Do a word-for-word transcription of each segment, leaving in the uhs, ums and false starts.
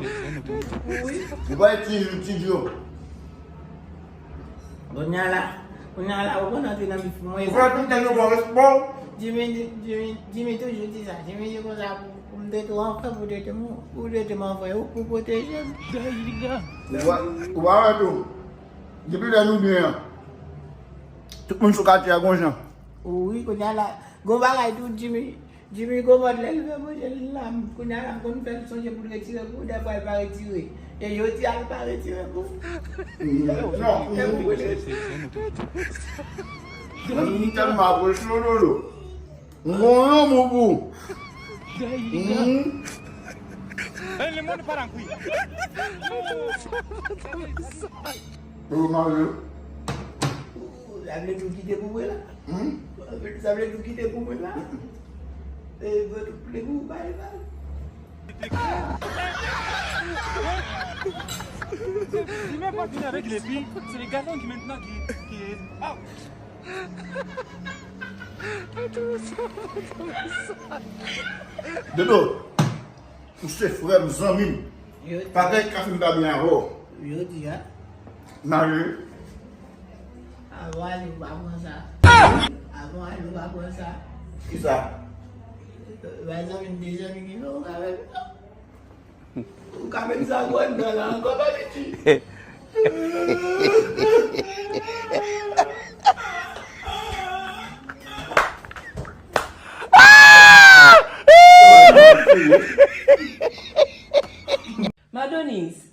Ou pa ti, ti djo. Kounye a la, kounye a la, ou konn antre nan bif mwen. Ou konn antre nan bif mwen. Jimmy, Jimmy, Jimmy toujou di sa. Jimmy di konsa pou, pou m trete w an frè, pou trete m, pou trete m an frè, ou pou pwoteje m. Ou pa, ou pa wè tou. Depi lè nou byen an, tout moun sou katye a gon jan. Wi, kounye a la, gon bagay tou, Jimmy. Jimmy Gomòd lè l fè manje l la, kounye a la m konn fè l sonje pou l retire kou, dèfwa l pa retire. E jodi a l pa retire kou. Non. Mwen tèlman apresye w, Dodo. M gon lanmou pou ou. Hum. Dodo, mari. Sa vle di w kite pou mwen la? Hmm? Sa vle di w kite pou mwen la? E, mwen tou plen pou ou bay la. Li menm pa vin avèk li, epi se le gason ki mentnan ki, ki, ah! Dodo, ou se frè m, zanmi m. Yo. Pa gen ka fin pa byen avè w. Yo di a. Mari. Avan ale, ou pa pran sa. Avan ale, ou pa pran sa. Kisa? Pa zanmi m, de zanmi ki fè ou avè m. Ou ka met sa gwo anndan la ankò, pa piti. Madonise,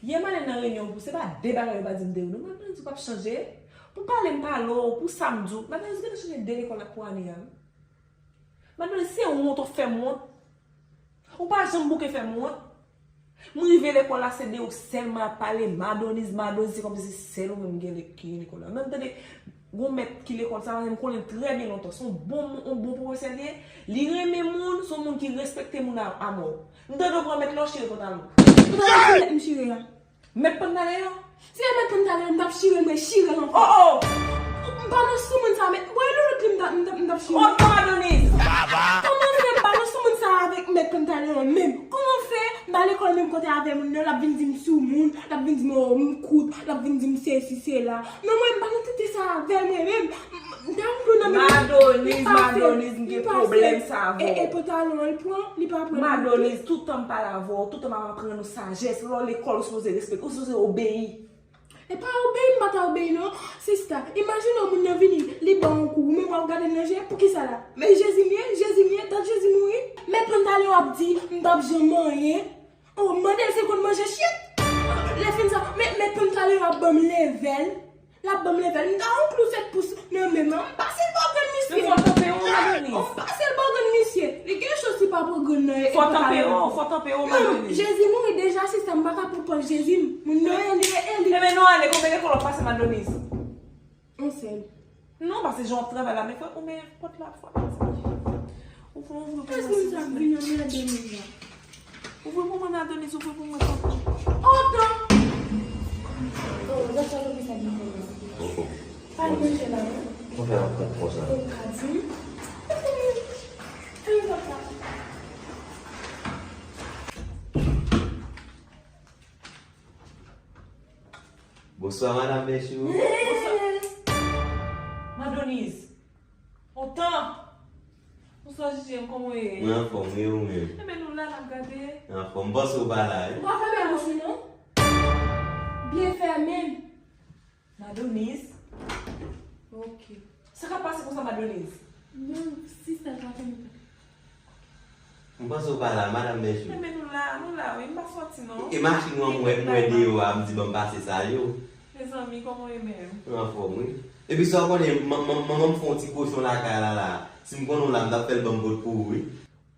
yè m ale nan reyinyon pou se pa de bagay yo pa di m de ou non. Madonise, ou p ap chanje. Pou pale m pale w, pou sa m di w. Madonise, ou gentan chanje de lekòl ak pou ane a wi. Madonise, se wont ou fè m wont. Ou pa janm bouke fè m wont. M rive lekòl la, se de ou sèl m ap pale, Madonise, Madonise, se kòmsi se sèl ou menm ki gen le-, ki gen lekòl la. Menm tande, gon mèt ki lekòl sa, m konnen l trè byen lontan. Se yon bon, yon bon pwofesè li ye. Li renmen moun, se yon moun ki respekte moun a, amò. M tande w pran mèt la, w chire pantalon. Pantalon ki mèt m chire a? Mèt pantalon an? Si se mèt pantalon an, m t ap chire l, mwen chire l ankò. Oh, oh! M pa nan sou moun sa, men, bon, e loulou ki m t ap, m t ap, m t ap chire. Oh, non, Adonis! Kòman fè m pa nan sou moun sa avèk mèt pantalon an menm? Kòman fè m pa lekòl menm kote avè moun nan, l ap vin di m sou moun, l ap vin di m, oh, m kout, l ap vin di m sesi, sela. Non, mwen, m pa nan tete sa avè l, mwen menm. M, m, m ta yon plo nan men li. Madonise, Madonise, m gen pwoblèm sa avè w. E, e pantalon an, l pran, li pa pran. Madonise, tout tan m pale avè w, tout tan m ap aprann ou sajès. Lè w lekòl, ou sipoze respekte, ou sipoze obeyi. E pa obeyi, m pa ta obeyi non. Sista, imajine w moun nan vini, li ba w yon kou, ou menm w ap gade l nan je, poukisa la? Men Jezi m ye, Jezi m ye, dat Jezi mouri. Mèt pantalon ap di, m p ap janm anyen. Oh, mande l si l konn manje chyèt. Lè fin sa, men, mèt pantalon ap ban m levèl. L ap ban m levèl. M ta yon klou sèt pous nan men m nan. M pase l bò grenn misye. Men fò tanpe w, Madonise. M pase l bò grenn misye. Li gen chans li pa pran grenn nan. Fò tanpe w, fò tanpe w, Madonise. Jezi mouri deja, sista, m pa ka pran pòz Jezi m. Moun nan, e li, e li. Enben nou ale, Telefòn w ap pase Madonise. On sèl. Non, pase jan w ap travay la, men fò ou men pòt la fò. Ouvri, ouvri pou mwen, silvouplè. Èske m sa vin anmède moun nan? Ouvri pou mwen, Madonise, ouvri pou mwen, tonton. Otan! Oh, zafè yo ki sa gen pwoblèm. Oh, oh. Pa manje la, non? Mwen fè yon kont konsa. Ou ka di m. Fè yon kont la. Bonswa, madanm Bèchou. Bonswa. Madonise. Otan. Bonswa, Jijiyèn, kòman w ye? Mwen anfòm, wi, ou menm? Enben, nou la, n ap gade. Anfòm, m panse w pa la, wi. Ou pa fèmen bouch ou, non? Byen fèmen. Madonise. Ok. Sa k ap pase konsa, Madonise? Non, sista, pa fèmen. M panse w pa la, madanm Bèchou. Enben, nou la, nou la, wi, m pa sòti, non. E machin ou an m wè, m wè deyò a, m di ban m pase sal yo. Mezanmi, kòman w ye menm? Anfòm, wi. Epi sa w konnen, man-, man-, manman m fè yon ti kochon lakay la, la. Si m konnen w la, m t ap fè l ban m pot pou ou, wi.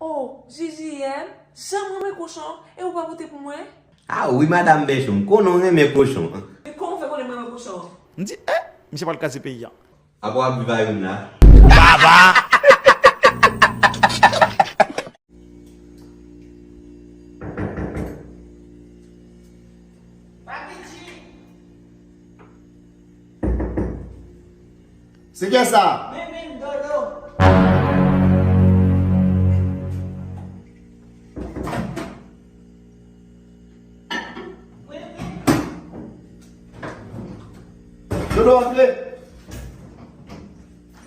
Oh, Jijiyèn, jan m renmen kochon, e ou pa pote pou mwen? Ah wi, madanm Bèchou, m konnen w renmen kochon. E kòman w fè konnen m renmen kochon? M di, eh, misye pral kraze peyi a. Apa w ap viv a youn la? Baba! Se kiyès sa? Men, men, Dodo. Dodo, antre.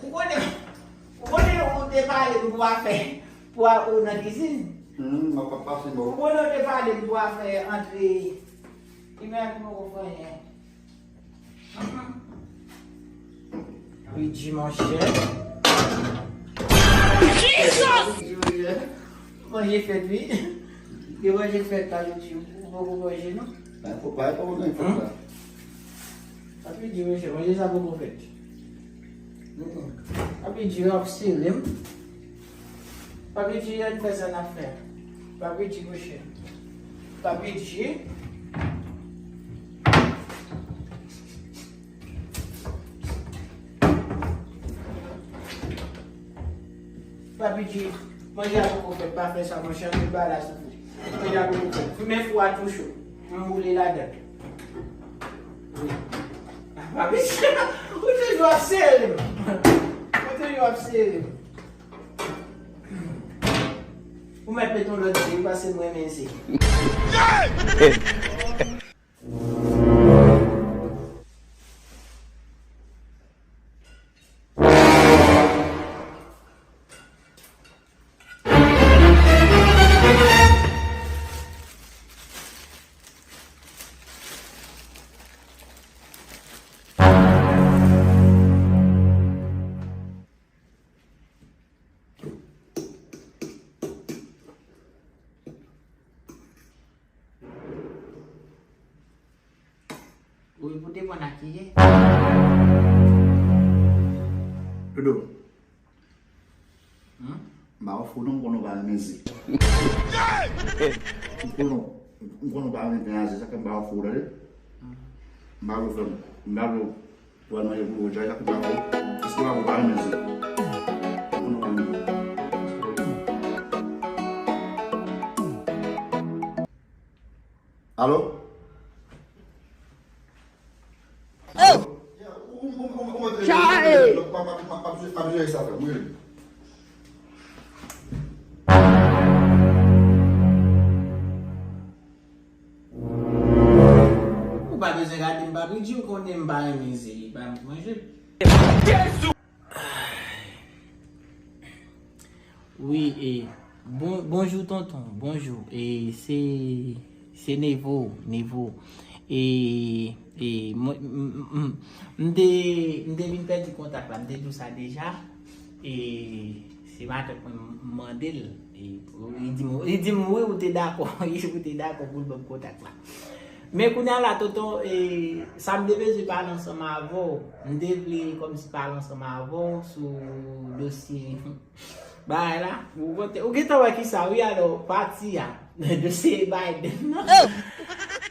Ou konnen, ou konnen ou te pale m pou afè, pou a, ou nan kizin. Hmm, mwen pa pase bò. Ou konnen ou te pale m pou afè antre. Li menm pou nou konprann. Luigi, monchè. Jesus! Manje fèt, wi. Gen manje fèt la, Luigi. Ou poko manje, non? Bay fò, bay fò, bay fò la. Papi di, monchè, manje sa poko fèt. Mm-mm. Papi di, ap sere m. Papi di, ann fè sa n ap fè. Papi di, monchè. Papi di. Papi di, manje a poko fèt, pa fè sa, monchè, anpil bagay la soufri. Manje a poko fèt. Fimen fou a tou cho. M boule ladan. Wi. Papi di, ou toujou ap sere m. Ou toujou ap sere m. Ou mèt met yon lòt zi, paske m renmen zi. Wi, pou te pran nan kiyè. Dodo. Hmm? M pa wè fou non, m konnen w pa renmen zi. M konnen w, m konnen w pa renmen pen a zi, sa fè m pa wè fou, tande? Hmm. M pa vle w fè m, m pa vle w pral manje pou ou, sa fè m pa vle w, èske w pa renmen zi? M konnen w pa renmen zi. Alo? Oh! Chai! Ou pa bezwen gade m, Papi G, ou konnen m pa renmen zi, li pa manje. Wi, e, bon, bonjou, tonton, bonjou. E, se, se Nevo, Nevo. E, e, mwen, m, m, m, m te, m te vin pèdi kontak la, m te di w sa deja. E, se matant mwen m mande l. E, li di m, li di m, wi, ou te dakò, ou te dakò pou l ban m kontak la. Men kounye a la, tonton, e, sa m te bezwen pale ansanm avè w, m te vle kòmsi pale ansanm avè w sou dosye bagay la. Ou konte, ou gentan wè kisa, wi, alò, pati a, dosye Biden nan.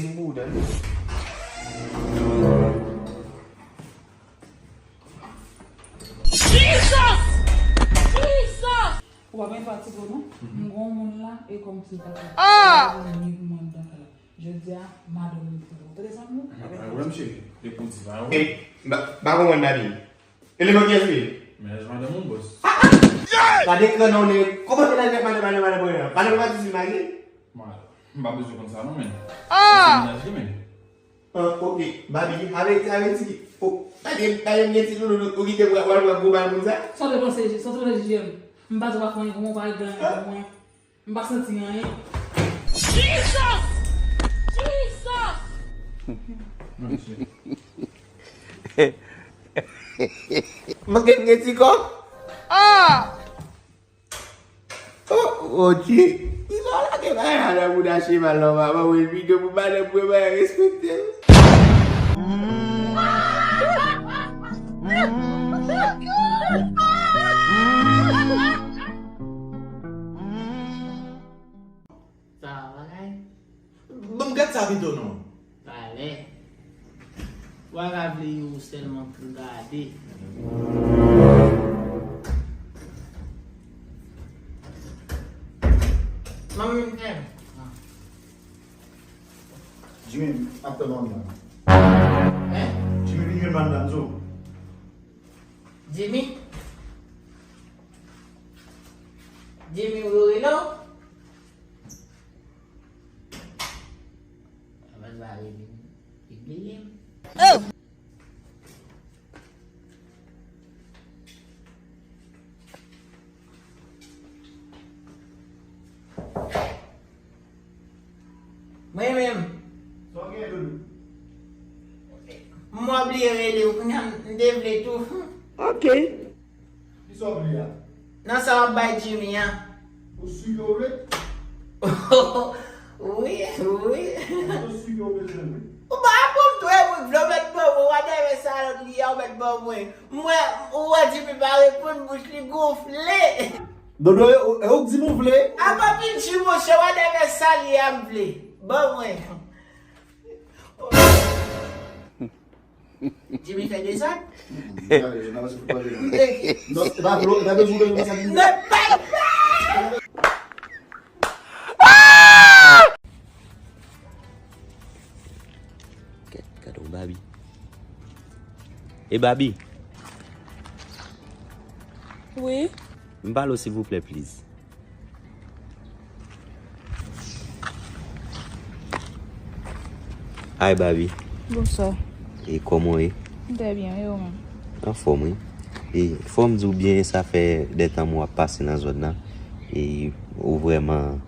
di m pou ou tande. Jesus! Jesus! Ou pa byen fatige w non. M gon moun la e kòmsi l pa fatige. Ah! Li pou mwen anndan kay la. Jodi a, madanm li pou ou. Tande sa m di w? Pa gen pwoblèm, cheri. E pou di pa ou. E, ba, ba konprann Babi. Eleman kiyès li ye? Mennaj madanm ou, bòs. Gade kran nan w, nèg. Kòman mennaj madanm, madanm, madanm, madanm? Madanm ou pa di si l marye? Mwen, m pa bezwen konn sa non, men. Ah! Se mennaj li, men. Ah, ok. Babi, avè, avè ti, oh, pa gen, pa gen, gen ti loulou, ou kite w al pran gwo bal moun sa? Sa w te panse, sa w te panse, J M? M pa di w pa fè anyen pou mwen, ou pa regle anyen pou mwen. M pa santi anyen. Jesus! Jesus! Mwen gen gen ti kòb? Ah! Oh, Bondye. Kisa w lage bagay la nan bouda cheval la, papa? Mwen vide pou madanm mwen, mwen respekte l. Sa va, bagay? Bon, gad sa pito non. Talè. Ou pa ka vle yo sèlman pou gade. Manmi m fè m. Jimmy ap tann manmi an. Hein? Jimmy vin jwenn manmi an, zo. Jimmy? Jimmy, ou rele w? Avan l va rele m, li bliye m. Oh! Mwen menm. Sa w gen, Doudou? Mwen bliye rele w, kounye a m te vle tou. Ok. Kisa w vle a? Nan sa w ap bay Jimmy an. Ou si ke w vle? Wi, wi. Ou si ke w bezwen vle? Ou pa bon m tou, e mwen vle w mèt ban mwen, whatever sa lòt li a, ou mèt ban mwen. Mwen, ou wè Jimmy pa reponn, bouch li gonfle. Dodo, e ou, e ou k di m ou vle? Apa pidji monchè, whatever sa li a m vle. Ban mwen. Jimmy fè dezòd. Non, e pa vle, e pa bezwen bezwen sa. Non, pa, pa. Gad, gad yon Babi. E Babi, Wi. M pale w silvouplè, please. Hi, Babi. Bonswa. E kòman w ye? M trè byen, e ou menm? Anfòm, wi. E fò m di w byen, sa fè de tan mwen ap pase nan zòn nan. E ou vrèman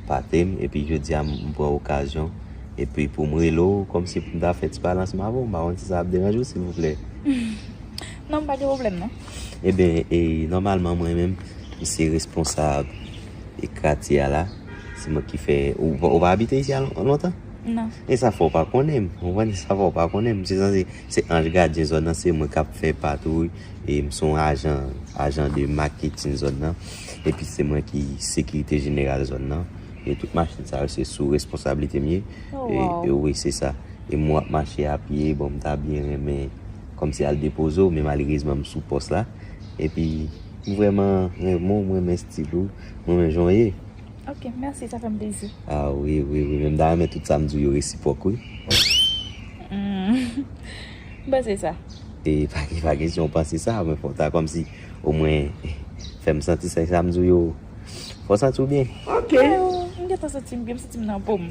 pate m, epi jodi a m pran okazyon. Epi pou m rele w, kòmsi pou m ta fè ti pale ansanm avè w, m pa konn si sa ap deranje w, silvouplè. Non, m pa gen pwoblèm, non. Ebyen, e, nòmalman, mwen menm, m se responsab e katye a la. Se mwen ki fè. Ou, ou pa abite isi a lon- lontan? Non. E sa fè w pa konnen m. Ou konprann? Sa fè w pa konnen m. Se sanse se anj gadyen zòn nan, se mwen k ap fè patwouy. E m se yon ajan, ajan de maketin zòn nan. Epi se mwen ki sekirite jeneral zòn nan. E tout machin sa yo, se sou responsablite m ye. Oh, E, wow. E wi, se sa. E mwen ap mache a pye, bon, m ta byen renmen kòmsi al depoze w, men malerezman m sou pòs la. Epi m vrèman renmen w, m renmen estil ou, m renmen jan w ye. Ok, mèsi, sa fè m plezi. Ah wi, wi, wi, men m ta renmen tout sa m di w yo resipwòk, wi. Hmm. M panse sa. E pa gen, pa kesyon w panse sa, men fò w ta kòmsi omwen fè m santi sa, sa m di w yo. Fò w santi w byen. Ok. M gentan santi m byen, m santi m nan po m.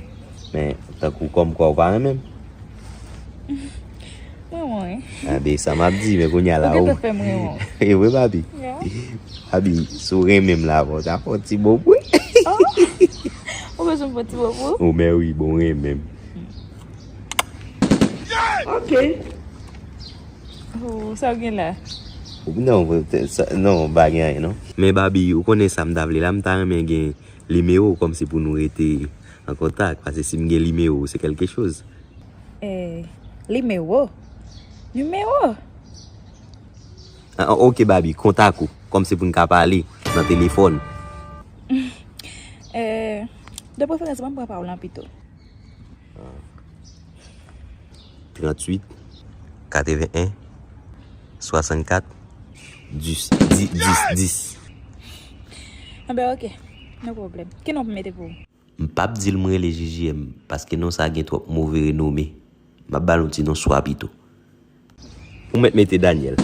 Men tankou kòmkwa w pa renmen m. Mwen, mwen. Abe, sa m ap di, men kounye a la Ou ou. Gentan fè m renmen w. E vre, Babi. Yeah. Babi, si w renmen m la, bon, sa fè w ti bo pou. Ou bezwen m fè ti bo pou? O, men wi, bon, renmen m. Ok. Oh, sa w gen la? Non, sa, non, pa gen anyen, non. Men, Babi, ou konnen sa m ta vle la, m ta renmen gen nimewo w kòmsi pou nou rete an kontak, paske si m gen nimewo w, se kèlke choz. Eh, nimewo? Nimewo? Ah, ok, Babi, kontak ou, kòmsi pou n ka pale nan telefòn. Eh, de preferans, ban m pran pa w lan pito. Tranntuit, katreven en, swasannkat, dis, dis, dis, dis. Anben, ok. No pwoblèm. Ki non pou m mete pou ou? M p ap di l m rele J J M, paske non sa gen twòp move renome. M ap ba l yon ti non swa pito. Ou mèt mete Daniel.